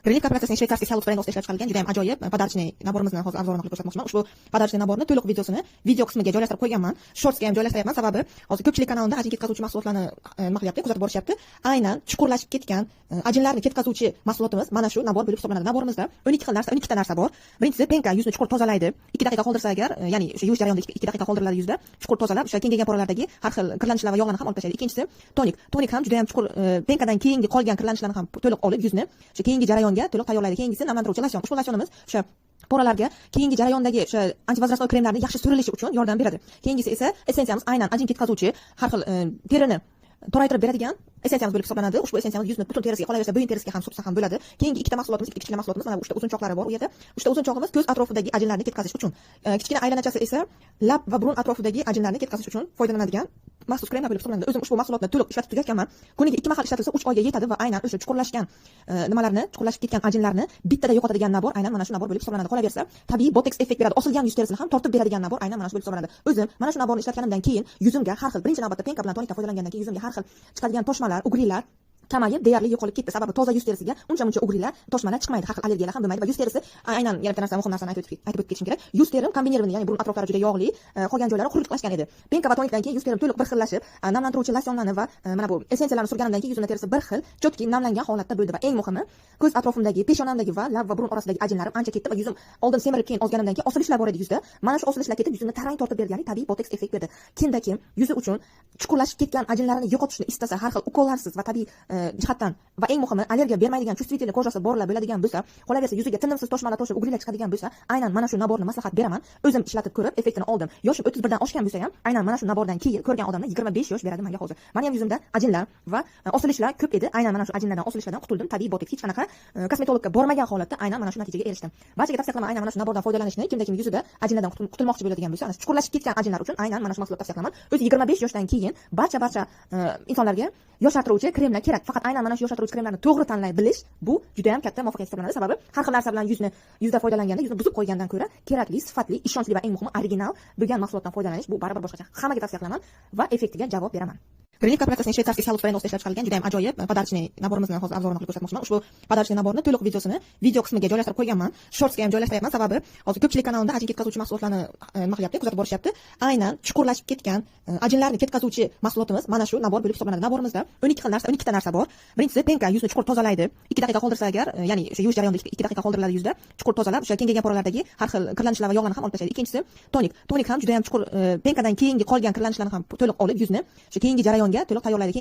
Greenleaf korporatsiyasining швейцарский Salux brendi ostida ishlab chiqarilgan juda ham ajoyib подарочный набор imizni hozir обзор ini qilib ko'rsatmoqchiman. Ushbu подарочный набор ni to'liq videosini video qismiga joylashtirib qo'yganman. Shortsga ham joylashtiryapman, sababi hozir ko'pchilik kanalimda ajin ketkazuvchi mahsulotlarni nima qilyapti, kuzatib borishyapti. Aynan chuqurlashib ketgan ajinlarni ketkazuvchi mahsulotimiz mana shu набор bo'lib hisoblanadi. Набор imizda 12 xil narsa, 12 ta narsa bor. Birinchisi пенка yuzni chuqur tozalaydi. 2 daqiqa qoldirsa agar, ya'ni o'sha yuvish jarayonida 2 daqiqa qoldiriladi yuzda, chuqur tozalab, o'sha kengaygan poralardagi har xil kirlanishlar va yog'larni ham olib tashlaydi. Ikkinchisi tonik. Tonik ham juda ham chuqur пенка dan keyingi qolgan kirlanishlarni ham to'liq olib, yuzni o'sha keyingi jarayonga to'liq tayyorlaydi. Keyingisi namlantiruvchi losyon. Ushbu losyonimiz o'sha poralarga keyingi jarayondagi o'sha антивозрастной kremlarni yaxshi surilishi uchun yordam beradi. Keyingisi esa essensiyamiz, aynan ajin ketkazuvchi, har xil terini toraytirib beradigan essensiyamiz bo'lib hisoblanadi. Ushbu essensiyamiz yuzni butun terisiga, qolaversa bo'yin terisiga ham surtsa ham bo'ladi. Keyingi ikkita mahsulotimiz, ikkita kichkina mahsulotimiz, mana bu uchta uzunchoqlari bor u yerda. Uchta uzunchog'imiz ko'z atrofidagi ajinlarni ketkazish uchun. Kichkina aylanachasi esa lab va burun atrofidagi ajinlarni ketkazish uchun foydalanadigan maxsus kremlar bo'lib hisoblanadi. O'zim ushbu mahsulotni to'liq ishlatib tugatganman. Kuniga ikki mahal ishlatilsa, 3 oyga yetadi va aynan o'sha chuqurlashgan nimalarni, chuqurlashib ketgan ajinlarni bittada yo'qotadigan набор aynan mana shu набор bo'lib hisoblanadi. Qolaversa, tabiiy botoks effekt beradi. Osilgan yuz terisini ham tortib beradigan набор aynan mana shu bo'lib hisoblanadi. O'zim mana shu набор ni ishlatganimdan keyin yuzimga har xil, birinchi navbatda пенка bilan tonikdan foydalangandan keyin yuzimga har xil chiqadigan toshmalar, угри lar kamayib, deyarli yo'qolib ketdi. Sababi toza yuz terisiga uncha-muncha угри lar, toshmalar chiqmaydi, har xil allergiyalar ham bo'lmaydi va yuz terisi aynan yana bitta narsa, muhim narsani aytib o'tib ketishim kerak. Yuz terim комбинированный, ya'ni burun atroflari juda yog'li, qolgan joylari quruqlashgan edi. Пенка va tonikdan keyin yuz terim to'liq bir xillashib, namlantiruvchi losyonlarni va mana bu essensiyalarni surganimdan keyin yuzimni terisi bir xil, чёткий namlangan holatda bo'ldi va eng muhimi, ko'z atrofimdagi, peshonamdagi va lab va burun orasidagi ajinlarim ancha ketdi va yuzim oldin semirib, keyin ozganimdan keyin osilishlar bor edi yuzda. Mana shu osilishlar ketib, yuzimni tarang tortib berdi, ya'ni tabiiy botoks effekt berdi. Kimda kim yuzi uchun chuqurlashib ketgan ajinlarini yo'qotishni istasa, har xil ukollarsiz va tabiiy jihatdan va eng muhimi allergiya bermaydigan чувствительный кожа si borlar bo'ladigan bo'lsa, qolaversa yuziga tinimsiz toshmalar toshib, угри lar chiqadigan bo'lsa, aynan mana shu набор ni maslahat beraman. O'zim ishlatib ko'rib, effektini oldim. Yoshim 31 dan oshgan bo'lsa ham, aynan mana shu набор dan keyin ko'rgan odamlar 25 yosh beradi menga hozir. Mani ham yuzimda ajinlar va osilishlar ko'p edi. Aynan mana shu ajinlardan, osilishlardan qutuldim. Tabiiy botoks, hech qanaqa kosmetologga bormagan holatda aynan mana shu natijaga erishdim. Barchaga tavsiya qilaman aynan mana shu набор dan foydalanishni. Kimda kim yuzida ajinlardan qutulmoqchi bo'ladigan bo'lsa, ana shu chuqurlashib ketgan ajinlar uchun aynan mana shu mahsulot tavsiya qilaman. O'zi 25 yoshdan keyin barcha insonlarga yoshartiruvchi kremlar kerak. Faqat aynan mana shu yoshartiruvchi kremlarni to'g'ri tanlay bilish bu juda ham katta muvaffaqiyat hisoblanadi. Sababi har xil narsa bilan yuzni yuzda foydalanganda yuzni buzib qo'ygandan ko'ra kerakli, sifatli, ishonchli va eng muhimi original bo'lgan mahsulotdan foydalanish bu baribir boshqacha. Hammaga tavsiya qilaman va effektiga javob beraman. Greenleaf korporatsiyasining швейцарский Salux brendi ostida ishlab chiqarilgan juda ham ajoyib подарочный набор imizni hozir обзор ini qilib ko'rsatmoqchiman. Ushbu подарочный набор ni to'liq videosini video qismiga joylashtirib qo'yganman. Shortsga ham joylashtiryapman, sababi hozir ko'pchilik kanalimda ajin ketkazuvchi mahsulotlarni nima qilyapti, kuzatib borishyapti. Aynan chuqurlashib ketgan ajinlarni ketkazuvchi mahsulotimiz mana shu набор bo'lib hisoblanadi. Набор imizda 12 xil narsa, 12 ta narsa bor. Birinchisi пенка yuzni chuqur tozalaydi. 2 daqiqa qoldirsa agar, ya'ni o'sha yuvish jarayonida 2 daqiqa qoldiriladi yuzda, chuqur tozalab, o'sha kengaygan poralardagi har xil kirlanishlar va yog'larni ham olib tashlaydi. Ikkinchisi tonik. Tonik ham juda ham chuqur пенка dan keyingi qolgan kirlanishlarni ham to'liq olib, yuzni o'sha keyingi jarayonga to'liq tayyorlaydi.